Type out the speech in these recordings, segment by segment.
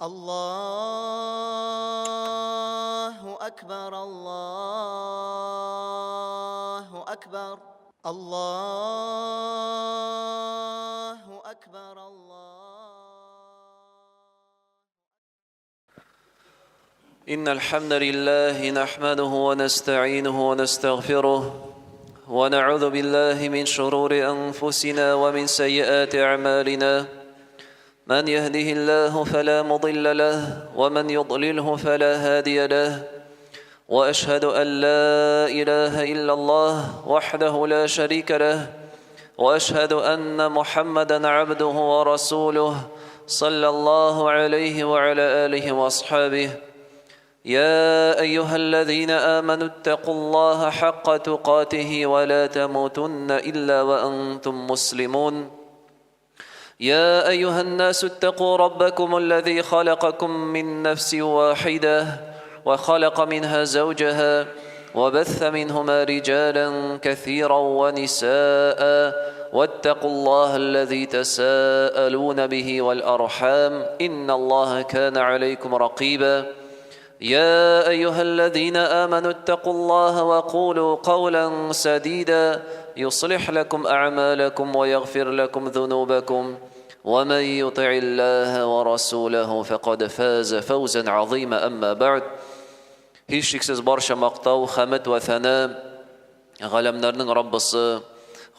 Аллаһу әкбәр, Аллаһу әкбәр, Аллаһу әкбәр, Аллаһу. إن الحمد لله نحمده ونستعينه ونستغفره ونعوذ بالله من شرور أنفسنا ومن سيئات أعمالنا من يهده الله فلا مضل له ومن يضلله فلا هادي له وأشهد أن لا إله إلا الله وحده لا شريك له وأشهد أن محمدا عبده ورسوله صلى الله عليه وعلى آله وأصحابه يا أيها الذين آمنوا اتقوا الله حق تقاته ولا تموتن إلا وأنتم مسلمون يا أيها الناس اتقوا ربكم الذي خلقكم من نفس واحدة وخلق منها زوجها وبث منهما رجالا كثيرا ونساء واتقوا الله الذي تساءلون به والأرحام إن الله كان عليكم رقيبا يا أيها الذين آمنوا اتقوا الله وقولوا قولا سديدا يصلح لكم أعمالكم ويغفر لكم ذنوبكم ومن يطع الله ورسوله فقد فاز فوزا عظيما أما بعد Һичшиксез барча мактау, хәмед вә сәна галәмнәрнең Раббысы,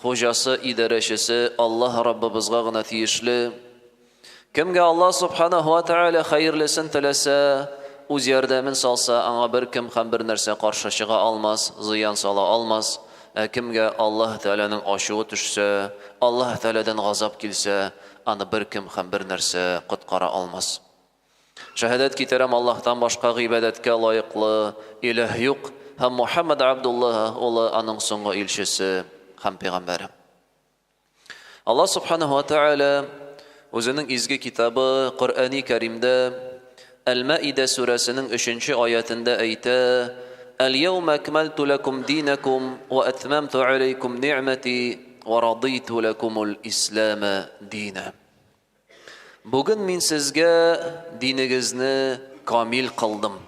Хуҗасы, идарәчесе Аллаһ Раббыбызга гына тиешле. Кемгә Аллаһ Субханаһу ва Тааля хәерлесен теләсә, үз ярдәмен салса, аңа беркем һәм бер нәрсә каршы чыга алмас, зыян сала алмас. Ә кемгә Аллаһ Тәгаләнең ачуы төшсә, Аллаһ Тәгаләдән газап килсә, аны беркем һәм бер нәрсә коткара алмас. Шәһадәт китерәм, Аллаһтан башка гыйбадәткә лаеклы иләһ юк, һәм Мухәммәд Абдуллаһ улы аның соңгы илчесе һәм пәйгамбәре. Аллаһ Субханаһу ва Тааля үзенең изге китабы Коръәни Кәримдә Әл-Мәидә сүрәсенең 3 аятендә әйтә: "Әл-яума акмальту лакум динакум ва атмамту алейкум ни'мати ва радиту лакумул ислама дина." Бүген мин сезгә динегезне камил кылдым.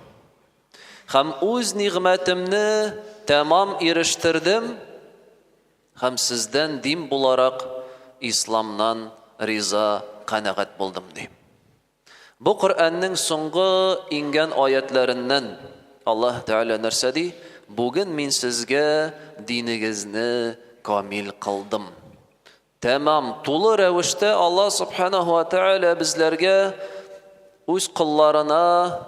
Һәм үз нигъмәтемне тәмам ирештердем. Һәм сездән дин буларак исламнан риза, канәгать булдым, ди. Бу Коръәннең соңгы иңгән аятьләреннән Аллаһ Тәгалә нәрсә ди? Бүген мин сезгә динегезне камил кылдым. Тәмам, тулы рәвештә Аллаһ Субханаһу ва Тәгалә безләргә үз колларына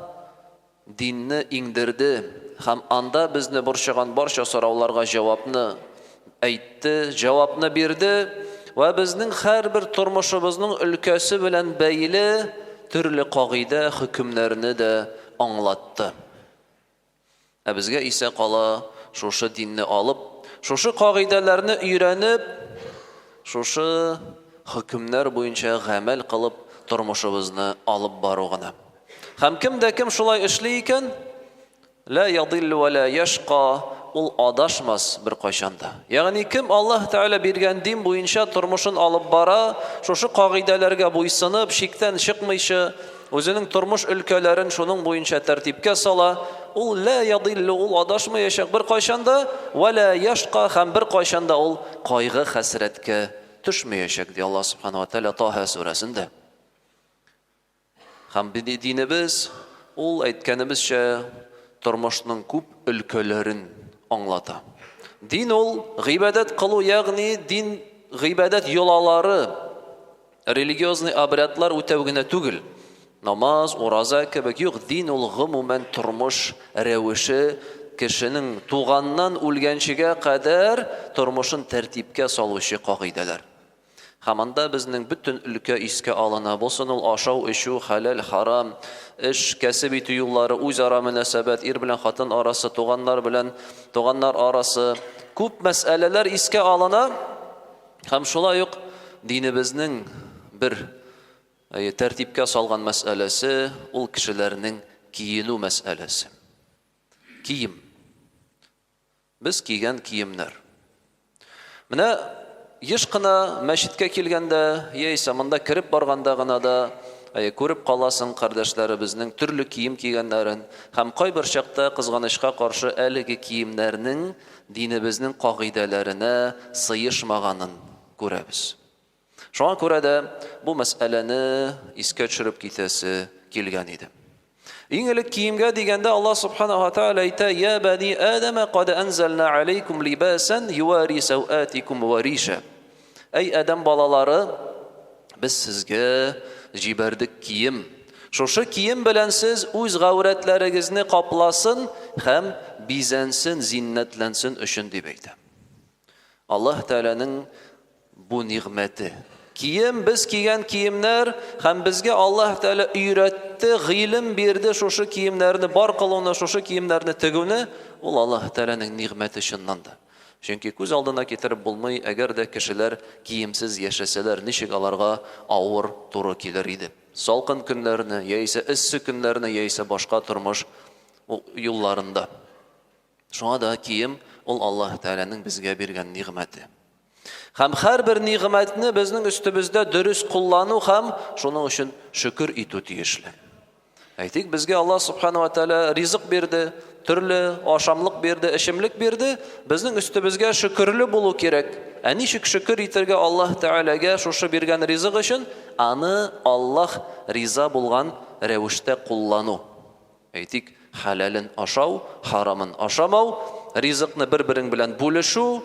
динне иңдерде һәм анда безне борчыган барча сорауларга җавапны әйтте, җавапны бирде вә безнең һәрбер тормышыбызның өлкәсе белән бәйле төрле кагыйдә, хөкемнәрне дә аңлатты. Ә безгә исә кала шушы динне алып, шушы кагыйдәләрне өйрәнеп, шушы хөкемнәр буенча гамәл кылып тормышыбызны алып бару гына. Һәм кем дә кем шулай эшли икән, ла ядиллу ва ла яшка, ул адашмас беркайчан да. Ягъни кем Аллаһ Тәгалә биргән дин буенча тормышын алып бара, шушы кагыйдәләргә буйсынып, чиктән чыкмыйча, үзенең тормыш өлкәләрен шуның буенча тәртипкә сала, ул ла ядиллу, ул адашмаячак беркайчан да, ва ла яшка, һәм беркайчан да ул кайгы-хәсрәткә төшмәячәк, ди Аллаһ Субхану ва Тәгалә Таһа сүрәсендә. Һәм динебез ул, әйткәнебезчә, тормышның күп өлкәләрен аңлата. Дин ул гыйбадәт кылу, ягъни дин гыйбадәт йолалары, религиозный обрядлар үтәү генә түгел. Намаз, ураза кебек юк, дин ул гомумән тормыш рәвеше, кешенең туганнан үлгәнчегә кадәр тормышын тәртипкә салучы кагыйдәләр. Һәм анда безнең бөтен өлкә искә алына, булсын ул ашау-эчү, хәләл, харам, эш, кәсеп итү юллары, үзара мөнәсәбәт, ир белән хатын арасы, туганнар белән туганнар арасы. Күп мәсьәләләр искә алына. Һәм шулай ук динебезнең бер тәртипкә салган мәсьәләсе, ул кешеләрнең киенү мәсьәләсе. Кием. Без кигән киемнәр. Менә еш кына мәчеткә килгәндә, яисә монда кереп барганда гына да, Күреп каласың кардәшләребезнең төрле кием кигәннәрен һәм кайбер чакта, кызганычка каршы, әлеге киемнәрнең динебезнең кагыйдәләренә сыешмаганын күрәбез. Шуңа күрә дә бу мәсьәләне искә төшереп китәсе килгән иде. Иң элек киемгә дигәндә Аллаһ субханаһу ва тааля әйтә: "Я бани Адама кад анзална алейкум либасан юари саватикум ва риша". Әй Адәм балалары, без сезгә җибәрдек кием. Шушы кием белән сез үз гаурәтләрегезне капласын һәм бизәнсен, зиннәтләнсен өчен дип әйтә. Аллаһ Тәгаләнең бу нигъмәте. Кием, без кигән киемнәр һәм безгә Аллаһ Тәгалә өйрәтте, гыйлем бирде шушы киемнәрне бар кылуны, шушы киемнәрне тегүне, ул Аллаһ Тәгаләнең нигъмәте чыннан да. Чөнки күз алдына китереп булмый, әгәр дә кешеләр киемсез яшәсәләр, ничек аларга авыр туры килер иде. Салкын көннәрне, яисә эссе көннәрне, яисә башка тормыш юлларында. Шуңа да кием ул Аллаһ Тәгаләнең безгә биргән нигъмәте. Һәм һәрбер нигъмәтне безнең өстебездә дөрес куллану һәм шуның өчен шөкер итү тиешле. Әйтик, безгә Аллаһ Субхану ва Тәгалә ризык бирде, төрле ашамлык бирде, эчемлек бирде, безнең өстебезгә шөкерле булу кирәк. Ә ничек шөкер итәргә Аллаһ Тәгаләгә шушы биргән ризык өчен? Аны Аллаһ риза булган рәвештә куллану. Әйтик, хәләлен ашау, харамын ашамау, ризыкны бер-берең белән бүлешү,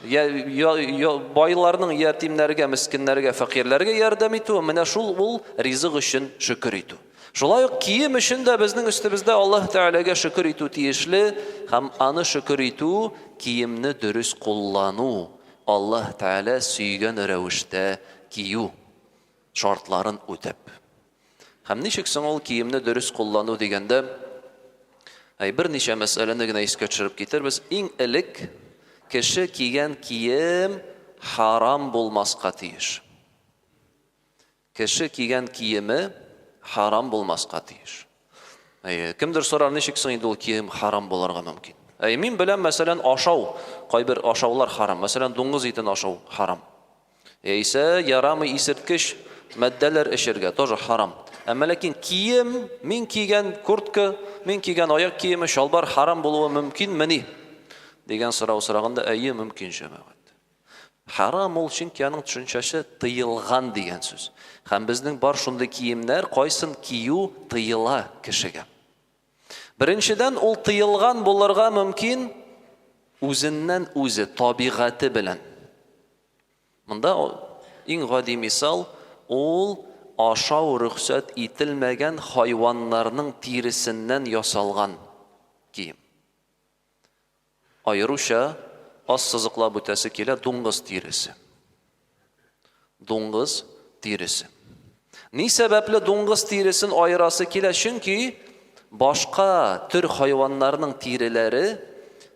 я, я, я, байларның ятимнәргә, мескеннәргә, фәкыйрьләргә ярдәм итү, менә шул ул ризык өчен шөкер итү. Шулай ук кием өчен дә безнең өстебездә Аллаһ Тәгаләгә шөкер итү тиешле һәм аны шөкер итү киемне дөрес куллану, Аллаһ Тәгалә сөйгән рәвештә кию шартларын үтәп. Һәм ничек соң ул киемне дөрес куллану дигәндә, әй, берничә мәсьәләне генә искә төшереп китербез. Иң элек кеше кигән кием харам булмаска тиеш. Кеше кигән киеме харам булмаска тиеш. Әйе, кемдер сорар, ничек соң инде ул кием харам булырга мөмкин? Әйе, мин беләм, мәсәлән, ашау, кайбер ашаулар харам. Мәсәлән, дуңгыз итен ашау харам. Яисә ярамый исерткеч матдәләр эчәргә, тоже харам. Әмма ләкин кием, мин кигән куртка, мин кигән аяк киеме, чалбар харам булуы мөмкинмени? Дигән сорау сораганда, әйе, мөмкин, җәмәгать. Харам ул, чөнки аның төшенчәсе тыелган дигән сүз. Һәм безнең бар шундый киемнәр, кайсын кию тыела кешегә. Беренчедән, ул тыелган булырга мөмкин үзеннән үзе, табигате белән. Монда иң гади мисал, ул ашау рөхсәт ителмәгән хайваннарның тиресеннән ясалган кием. Аеруча ассызыклап үтәсе килә дуңгыз тиресе. Дуңгыз тиресе. Ни сәбәпле дуңгыз тиресен аерасы килә? Чөнки башка төр хайваннарның тиреләре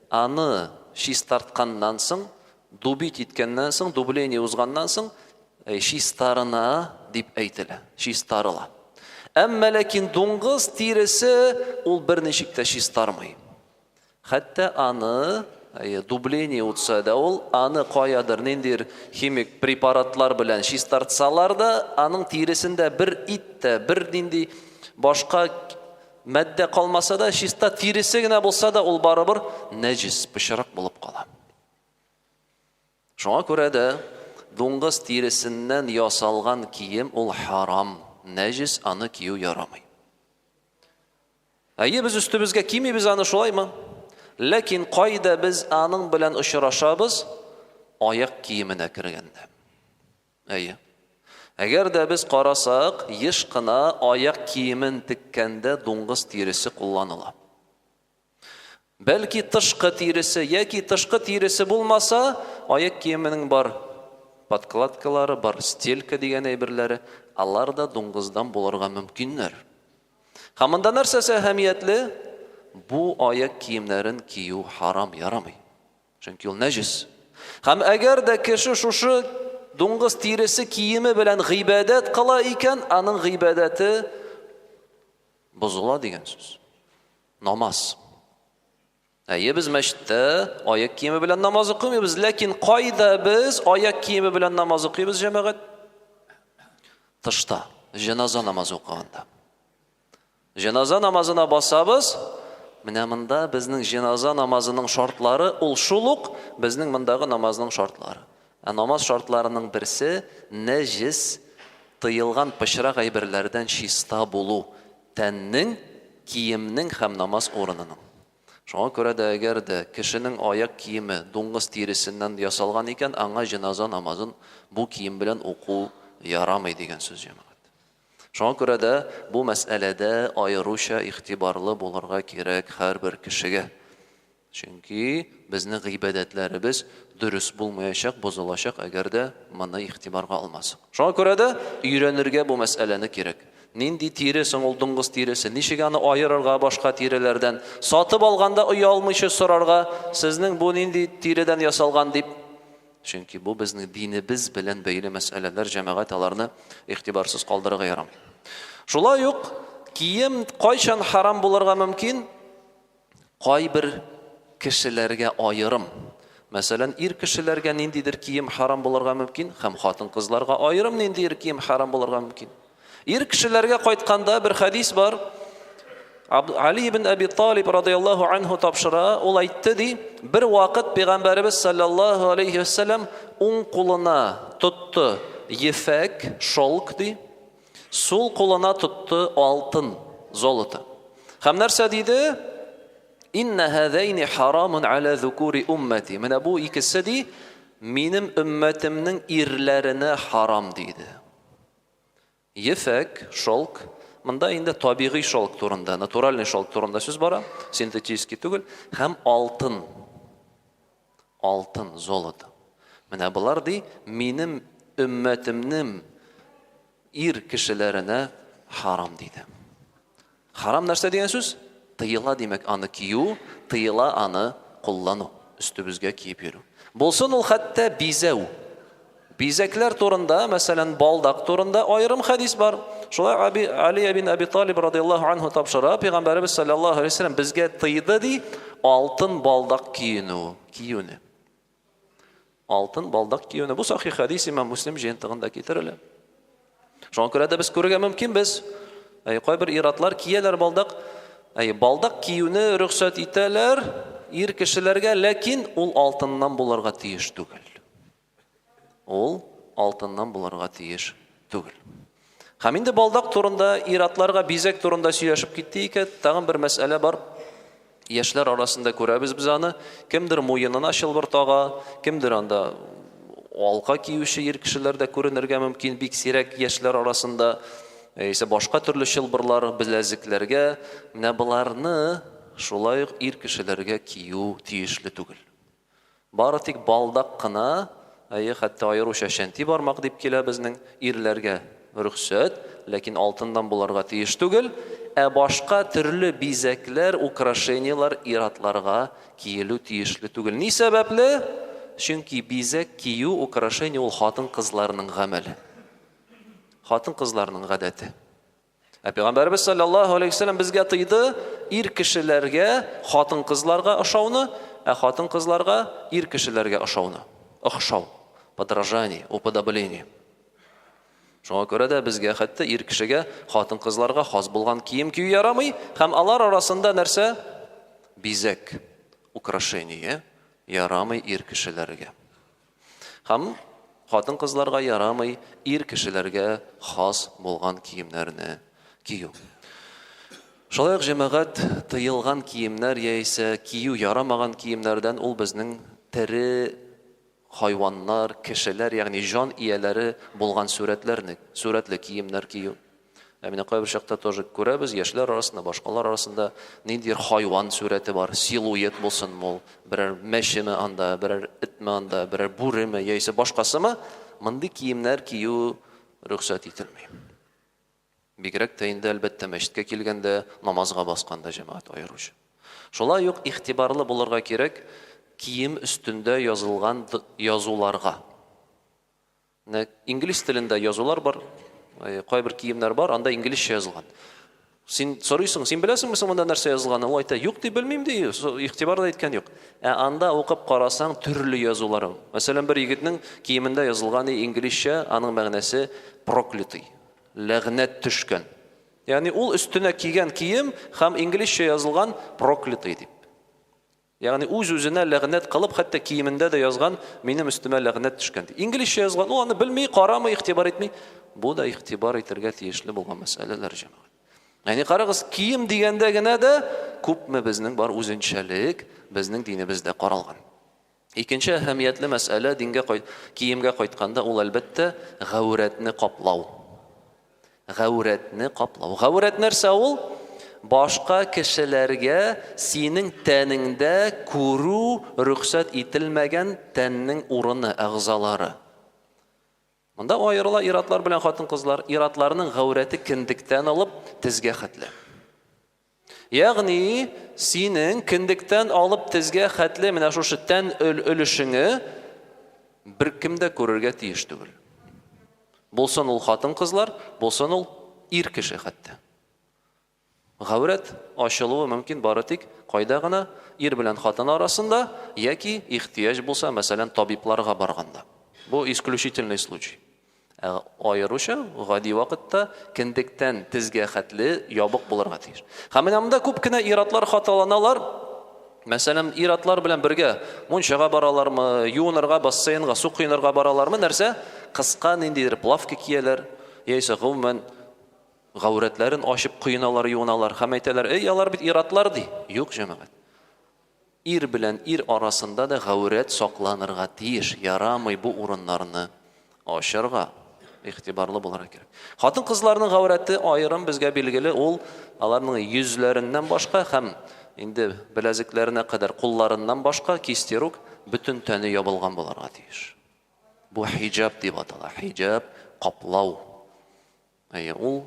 аны чистартканнан соң, дубить иткәннән соң, дубление узганнан соң, чистарына дип әйтелә, чистарыла. Әмма ләкин дуңгыз тиресе ул берничек тә чистармый. Хәтта аны дубление үтсә дә ул, аны каядыр ниндидер химик препаратлар белән чистартсалар да, аның тиресендә бер ит тә, бер нинди башка матдә калмаса да, чиста тиресе генә булса да, ул барыбер нәҗис, пычрак булып кала. Шуңа күрә дә дуңгыз тиресеннән ясалган кием ул харам, нәҗис, аны кию ярамый. Әйе, без өстебезгә кимибез аны, шулаймы? Ләкин кайда без аның белән очрашабыз? Аяк киеменә кергәндә. Әйе. Әгәр дә без карасак, еш кына аяк киемен теккәндә дуңгыз тиресе кулланыла. Бәлки тышкы тиресе яки тышкы тиресе булмаса, аяк киеменең бар подкладкалары, бар стелька дигән әйберләре, алар да дуңгыздан булырга мөмкиннәр. Һәм монда нәрсәсе әһәмиятле? Бу аяк киемнәрен кию харам, ярамый. Чөнки ул нәҗис. Һәм әгәр дә кеше шушы дуңгыз тиресе киеме белән гыйбадәт кыла икән, аның гыйбадәте бозыла дигән сүз. Намаз. Әйе, без мәчеттә аяк киеме белән намаз укымыйбыз, ләкин кайда без аяк киеме белән намаз укыйбыз, җәмәгать? Тышта. Җеназа намазы укыганда. Җеназа намазына басабыз, менә монда безнең җеназа намазының шартлары ул шул ук безнең мондагы намазның шартлары. Ә намаз шартларының берсе нәҗес, тыелган пычрак әйберләрдән чиста булу, тәннең, киемнең һәм намаз урынының. Шуңа күрә дә әгәр дә кешенең аяк киеме дуңгыз тиресеннән ясалган икән, аңа җеназа намазын бу кием белән уку ярамый дигән сүз, җәмәгать. Шуңа күрә дә бу мәсьәләдә аеруча игътибарлы булырга кирәк һәрбер кешегә. Чөнки безнең гыйбадәтләребез дөрес булмаячак, бозылачак, әгәр дә моны игътибарга алмасак. Шуңа күрә дә өйрәнергә бу мәсьәләне кирәк. Нинди тире соң ул дуңгыз тиресе? Ничек аны аерырга башка тиреләрдән? Сатып алганда оялмыйча сорарга, сезнең бу нинди тиредән ясалган дип. Чөнки бу безнең динебез белән бәйле мәсьәләләр, җәмәгать, аларны игътибарсыз калдырырга ярамый. Шулай ук кием кайчан харам булырга мөмкин? Кайбер кешеләргә аерым. Мәсәлән, ир кешеләргә ниндидер кием харам булырга мөмкин, һәм хатын-кызларга аерым ниндидер кием харам булырга мөмкин. Ир кешеләргә кайтканда бер хәдис бар. Али ибн Әби Талиб радыяллаһу анһу тапшыра, ул әйтте ди, бер вакыт пәйгамбәребез саллаллаһу алейхи вәсәлләм уң кулына тотты ефәк, шелк ди, сул кулына тотты алтын, золото. Һәм нәрсә диде? Инна һәзәйни харамун аля зукури уммати. Менә бу икесе ди, минем өммәтемнең ирләренә харам диде. Ефәк, шелк, монда инде табигый шелк турында, натуральный шелк турында сүз бара, синтетический түгел, һәм алтын. Алтын, золото. Менә болар ди, минем өммәтемнең ир кешеләренә харам диде. Харам нәрсә дигән сүз? Тыела димәк аны кию, тыела аны куллану, өстебезгә киеп йөрү. Булсын ул хәтта бизәү. Бизәкләр турында, мәсәлән, балдак турында аерым хәдис бар. Шулай Аби Али ибн Аби Талиб радияллаһу анһу тапшыра, пәйгамбәребез саллаллаһу алейһи вәсәлләм безгә тыйды ди, алтын балдак киенү, киюне. Алтын балдак киюне. Бу сахих хәдис Имам Муслим җыентыгында китерелә. Шуңа күрә дә без күрергә мөмкин без. Әй, кайбер ир-атлар кияләр балдак. Әй, балдак киюне рөхсәт итәләр ир кешеләргә, ләкин ул алтыннан булырга тиеш түгел. Ул алтыннан булырга тиеш түгел. Һәм инде балдак турында, ир-атларга бизәк турында сөйләшеп китте икән, тагын бер мәсьәлә бар. Яшьләр арасында күрәбез без аны. Кемдер муенына чылбыр тага, кемдер анда алка киюче ир кешеләр дә күренергә мөмкин, бик сирәк яшьләр арасында. Яисә башка төрле чылбырлар, беләзекләргә. Менә боларны шулай ук ир кешеләргә кию тиешле түгел. Бары тик балдак кына, әйе, хәтта аеруча чәнти бармак дип килә безнең ирләргә рөхсәт, ләкин алтыннан булырга тиеш түгел, ә башка төрле бизәкләр, украшениелар ир-атларга киелү тиешле түгел. Ни сәбәпле? Чөнки бизәк кию, украшение ул хатын-кызларның гамәле. Хатын-кызларның гадәте. Ә Пәйгамбәребез саллаллаһу алейхи вәсәлләм безгә тыйды ир кешеләргә хатын-кызларга ошауны, ә хатын-кызларга ир кешеләргә ошауны. Охшау, подражание, уподобление. Шуңа күрә дә безгә хәтта ир кешегә хатын-кызларга хас булган кием кию ярамый, һәм алар арасында нәрсә? Бизәк, украшение ярамый ир кешеләргә. Һәм хатын-кызларга ярамый ир кешеләргә хас булган киемнәрне кию. Шулай ук, җәмәгать, тыелган киемнәр яисә кию ярамаган киемнәрдән ул безнең тере хайваннар, кешеләр, ягъни җан ияләре булган сурәтләрне, сурәтле киемнәр кию. Ә менә кайбер чакта тоже күрәбез, яшьләр арасында, башкалар арасында ниндидер хайван сурәте бар, силуэт булсынмы ул, берәр мәчеме анда, берәр этме анда, берәр бүреме, яисә башкасымы, мондый киемнәр кию рөхсәт ителми. Бигрәк тә инде, әлбәттә, мәчеткә килгәндә, намазга басканда җәмәгать аеруча. Шулай ук игътибарлы булырга кирәк кием өстендә язылган язуларга. Менә инглиз телендә язулар бар, кайбер киемнәр бар, анда инглизчә язылган. Син сорыйсың, син беләсеңме соң монда нәрсә язылганын? Ул әйтә, юк ди, белмим ди, игътибар да иткән юк. Ә анда укып карасаң, төрле язулар. Мәсәлән, бер егетнең киемендә язылган инглизчә, аның мәгънәсе проклятый. Ләгънәт төшкән. Ягъни ул өстенә кигән кием һәм инглизчә язылган проклятый дип. Ягъни үз-үзенә ләгънәт кылып, хәтта киемендә дә язган, минем өстемә ләгънәт төшкән дип. Инглизчә язган, ул аны белми, карамый, игътибар итми. Бу да игътибар итәргә тиешле булган мәсьәләләр, җәмәгать. Ягъни карагыз, кием дигәндә генә дә күпме безнең бар үзенчәлек безнең динебездә каралган. Икенче әһәмиятле мәсьәлә дингә кай, киемгә кайтканда ул әлбәттә гаурәтне каплау. Гаурәтне каплау. Гаурәт нәрсә ул? Башка кешеләргә синең тәнеңдә күрү рөхсәт ителмәгән тәннең урыны, әгъзалары. Монда аерыла ир-атлар белән хатын-кызлар. Ир-атларның гаурәте кендектән алып тезгә хәтле. Ягъни синең кендектән алып тезгә хәтле менә шушы тән өлешеңе беркем дә күрергә тиеш түгел. Булсын ул хатын-кызлар, булсын ул ир кеше хәтта. Гаурәт ачылуы мөмкин бары тик кайда гына, ир белән хатын арасында яки ихтыяҗ булса, мәсәлән, табибларга барганда. Бу исключительный случай. Ә аеруча гади вакытта кендектән тезгә хәтле ябык булырга тиеш. Һәм менә монда күп кенә ир-атлар хаталаналар. Мәсәлән, ир-атлар белән бергә мунчага баралармы, юынырга, бассейнга, су коенырга баралармы, нәрсә? Кыска ниндидер плавка кияләр, яисә гомумән гаурәтләрен ачып коеналар, юыналар һәм әйтәләр, "Эй, алар бит ир-атлар" ди. Юк, җәмәгать. Ир белән ир арасында да гаурәт сакланырга тиеш. Ярамый бу урыннарны ачарга. Игътибарлы булырга кирәк. Хатын-кызларның гаурәте аерым безгә билгеле, ул аларның йөзләреннән башка һәм инде беләзекләренә кадәр кулларыннан башка кисти рук бөтен тәне ябылган булырга тиеш. Бу хиҗаб дип атала. Хиҗаб каплау. Әйе, ул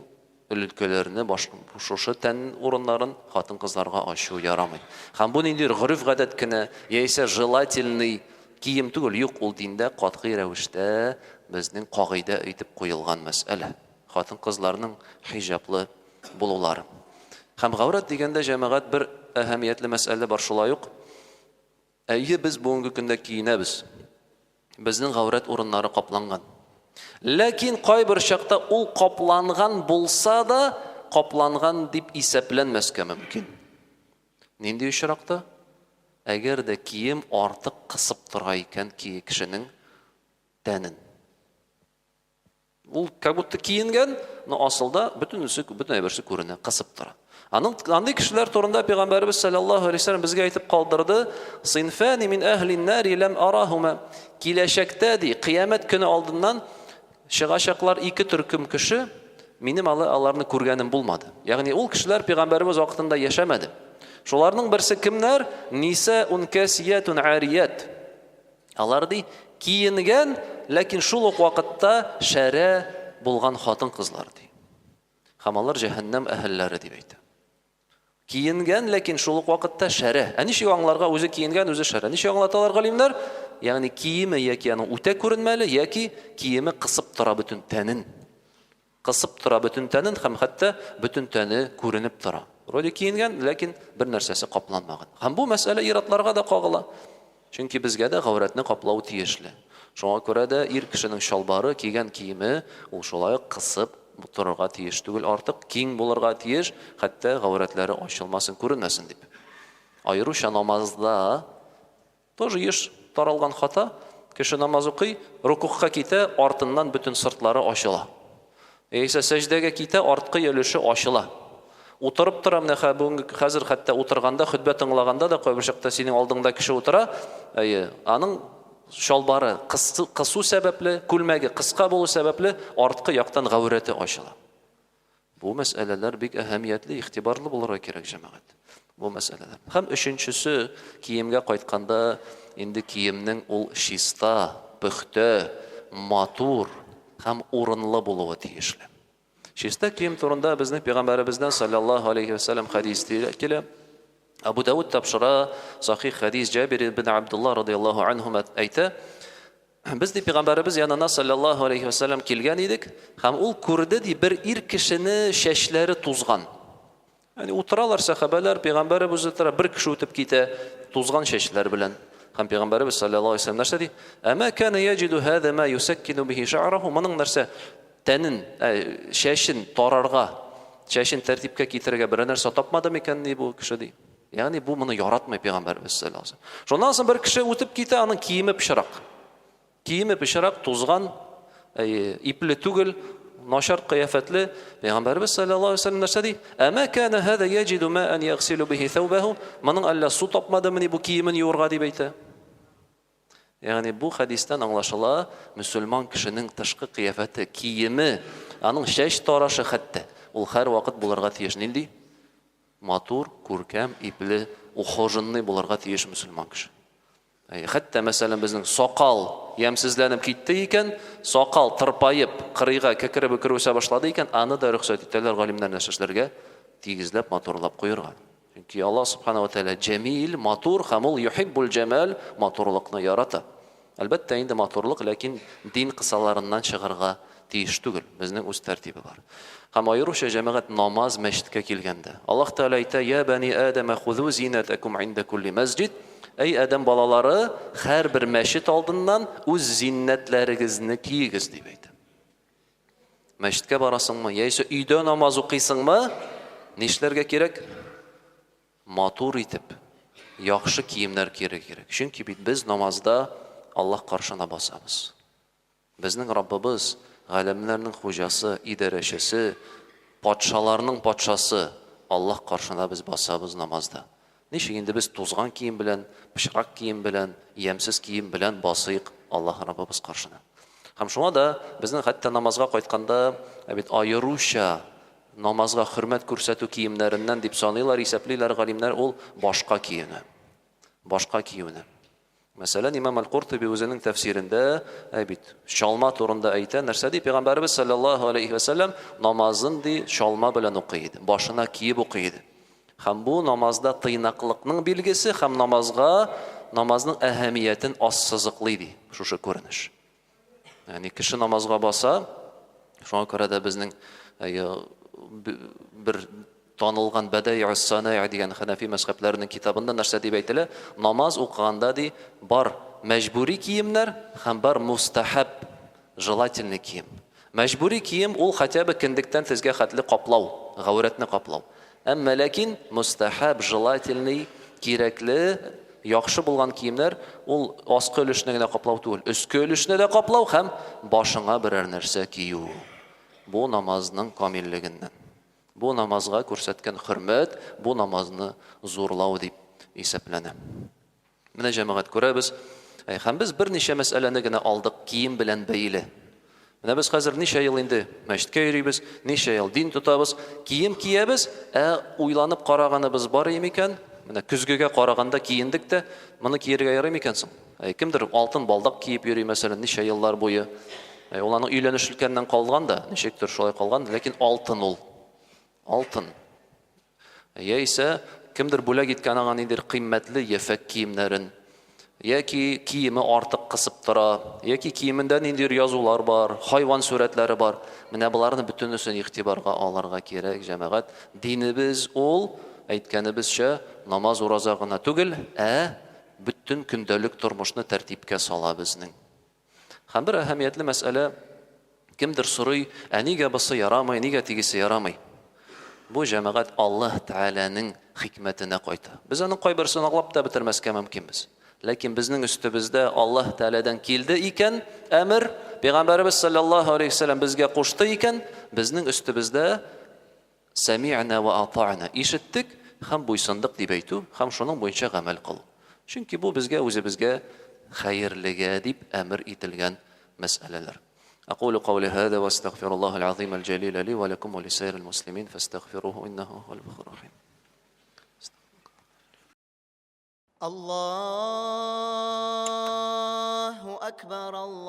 өлкәләрне, баш, шушы тән урыннарын хатын-кызларга ачу ярамый. Һәм бу ниндидер гореф-гадәт кенә, яисә желательный кием түгел, юк, ул диндә катгый рәвештә безнең кагыйдә итеп куелган мәсьәлә. Хатын-кызларның хиҗаплы булулары. Һәм гаурәт дигәндә, җәмәгать, бер әһәмиятле мәсьәлә бар шулай ук. Әйе, без бүгенге көндә киенәбез. Безнең гаурәт урыннары капланган. Ләкин кайбер чакта ул капланган булса да, капланган дип исәпләнмәскә мөмкин. Нинди очракта? Әгәр дә кием артык кысып тора икән кешенең тәнен. Ул как будто киенгән, но асылда бөтенесе, бөтен әйберсе күренә, кысып тора. Аның андый кешеләр турында пәйгамбәребез саллаллаһу алейһи вәсәлләм безгә әйтеп калдырды: "Синфани мин әһлин нари лам арахума". Киләчәктә ди, кыямәт көне алдыннан чыгачаклар ике төркем кеше, минем алы аларны күргәнем булмады. Ягъни ул кешеләр пәйгамбәребез вакытында яшәмәде. Шуларның берсе кемнәр? Нисаун касиятун арият. Алар ди, киенгән, ләкин шул ук вакытта шәрә булган хатын-кызлар ди. Һәм алар җәһәннәм әһелләре дип әйтә. Киенгән, ләкин шул ук вакытта шәрә. Ә ничек аңларга үзе киенгән, үзе шәрә? Ничек аңлаталар галимнәр? Ягъни киеме яки аның үтә күренмәле, яки киеме кысып тора бөтен тәнен. Кысып тора бөтен тәнен һәм хәтта бөтен тәне күренеп тора. Вроде киенгән, ләкин бер нәрсәсе капланмаган. Һәм бу мәсьәлә ир-атларга да кагыла. Чөнки безгә дә гаурәтне каплау тиешле. Шуңа күрә дә ир кешенең чалбары, кигән киеме, ул шулай ук кысып торырга тиеш түгел, артык киң булырга тиеш, хәтта гаурәтләре ачылмасын, күренмәсен дип. Аеруча намазда Тоже еш таралган хата, кеше намаз укый, рукугка китә, артыннан бөтен сыртлары ачыла. Яисә сәҗдәгә китә, арткы өлеше ачыла. Утырып тора менә бүгенге хәзер хәтта утырганда, хөтбә тыңлаганда да кайбер чакта синең алдыңда кеше утыра, әйе, аның чалбары кысу сәбәпле, күлмәге кыска булу сәбәпле, арткы яктан гаурәте ачыла. Бу мәсьәләләр бик әһәмиятле, игътибарлы булырга кирәк, җәмәгать. Бу мәсьәләләр. Һәм өченчесе, киемгә кайтканда, инде киемнең ул чиста, пөхтә, матур һәм урынлы булуы тиешле. Чиста кием турында безнең пәйгамбәребездән саллаллаһу алейхи ва саллям хәдис килә. Абу Дауд тапшыра, сахих хәдис Җабир ибн Абдулла радияллаһу анһу әйтә, Без ди пәйгамбәребез янына саллаллаһу алейхи вәсәлләм килгән идек, һәм ул күрде ди бер ир кешене чәчләре тузган. Ягъни утыралар сәхабәләр, пәйгамбәребез утыра, бер кеше үтеп китә тузган чәчләр белән. Һәм пәйгамбәребез саллаллаһу алейхи вәсәлләм нәрсә ди? Әмә кана яҗиду һаза ма юсаккину бихи ша'раху. Моның нәрсә? тәнен, чәчен тарарга, чәчен тәртипкә китерергә берәр нәрсә тапмады микән ди бу кеше ди. Ягъни бу моны яратмый пәйгамбәребез саллаллаһу алейһи вәсәлләм. Шуннан соң бер кеше үтеп китә, аның киеме пычрак. Киеме пычрак, тузган, ипле түгел, начар кыяфәтле. Пәйгамбәребез саллаллаһу алейһи вәсәлләм нәрсә ди? Әмә кана һаза яҗиду маан ягсилу бихи thawbahu? Моның әллә су тапмадымыни бу киемен юырга дип әйтә. Ягъни бу хәдистән аңлашыла, мөселман кешенең тышкы кыяфәте, киеме, аның чәч тарашы хәтта, ул һәрвакыт булырга тиеш нинди? Матур, күркәм, ипле, ухоженный булырга тиеш мөселман кеше. Хәтта, мәсәлән, безнең сакал ямьсезләнеп китте икән, сакал тырпаеп, кырыйга кәкре-бөкре үсә башлады икән, аны да рөхсәт итәләр галимнәр нәрсә эшләргә? Тигезләп, матурлап куерга. Чөнки Аллаһ Субхана ва Тәгалә җәмил, матур һәм ул юхиббул җәмал, матурлыкны ярата. Әлбәттә инде матурлык, ләкин дин кысаларыннан чыгарга тиеш түгел. Безнең үз тәртибе бар. Һәм аеруча җәмәгать намаз мәчеткә килгәндә. Аллаһ Тәгалә әйтә: "Я бани Адама хузу зинатакум инда кулли мәсҗид". Әй Адәм балалары, һәрбер мәчет алдыннан үз зиннәтләрегезне киегез дип әйтә. Мәчеткә барасыңмы, яисә өйдә намаз укыйсыңмы, нишләргә кирәк? Матур итеп, яхшы киемнәр кияргә кирәк. Чөнки бит без намазда Аллаһ каршына басабыз. Безнең Раббыбыз, галәмнәрнең хуҗасы, идарәчесе, патшаларның патшасы Аллаһ каршына без басабыз намазда. Ничек инде без тузган кием белән, пычрак кием белән, ямьсез кием белән басыйк Аллаһ Раббыбыз каршына? Һәм шуңа да безнең хәтта намазга кайтканда, ә бит аеруча намазга хөрмәт күрсәтү киемнәреннән дип саныйлар, исәплиләр галимнәр, ул башка киюне. Башка киюне. Мәсәлән, имам Аль-Куртуби үзенең тәфсирендә, ә бит, чалма турында әйтә, нәрсә ди? Пәйгамбәребез саллаллаһу алейхи ва сәлләм намазын ди чалма белән укый иде, башына киеп укый иде. Һәм бу намазда тыйнаклыкның билгесе һәм намазга намазның әһәмиятен ассызыклый ди шушы күренеш. Ягъни кеше намазга баса, шуңа күрә дә безнең бер танылган Бәдәиус Санаи дигән хәнәфи мәзхәбләренең китабында нәрсә дип әйтелә? Намаз укыганда ди, бар мәҗбүри киемнәр һәм бар мустахаб, желательный кием. Мәҗбүри кием ул хотя бы кендектән тезгә хәтле каплау, гаурәтне каплау. Әмма ләкин мустахаб, желательный, кирәкле, яхшы булган киемнәр ул аскы өлешне генә каплау түгел, өске өлешне дә каплау һәм башыңа берәр нәрсә кию. Бу намазның камиллегеннән. Бу намазга күрсәткән хөрмәт, бу намазны зурлау дип исәпләнә. Менә җәмәгать күрәбез. Һәм без берничә мәсьәләне генә алдык кием белән бәйле. Менә без хәзер ничә ел инде мәчеткә йөрибез, ничә ел дин тотабыз, кием киябез, ә уйланып караганыбыз бар микән? Менә көзгегә караганда киендек тә, моны киергә ярый микән соң? Кемдер алтын балдак киеп йөри, мәсәлән, ничә еллар буе. Ул аның өйләнеш өлкәннән калган да, ничектер шулай калган, ләкин алтын ул. Алтын. Яисә кемдер бүләк иткән аңа ниндидер кыйммәтле ефәк киемнәрен, яки киеме артык кысып тора, яки киемендә ниндидер язулар бар, хайван сурәтләре бар. Менә боларны бөтенесен игътибарга алырга кирәк, җәмәгать. Динебез ул, әйткәнебезчә, намаз, ураза гына түгел, ә бөтен көндәлек тормышны тәртипкә сала безнең. Һәм бер әһәмиятле мәсьәлә, кемдер сорый, ә нигә бусы ярамый, нигә тегесе ярамый? Бу җәмәгать Аллаһ Тәгаләнең хикмәтенә кайта. Без аның кайберсен аңлап та бетермәскә мөмкинбез. Ләкин безнең өстебездә Аллаһ Тәгаләдән килде икән әмер, Пәйгамбәребез саллаллаһу алейхи вәсәлләм безгә кушты икән, безнең өстебездә Сәмигънә вә ата'на, ишеттек һәм буйсындык дип әйтү һәм шуның буенча гамәл кылу. Чөнки бу безгә үзебезгә хәерлегә дип әмер ителгән мәсьәләләр. Әкулу каули һаза вә астагфируллаһал азимал җәлилә ли вә ләкум вә лисаирил муслимин фәстәгфируһу иннәһу һуәл гафурur рахим. Аллаһу әкбәр, Аллаһу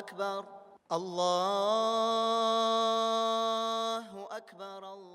әкбәр, Аллаһу әкбәр.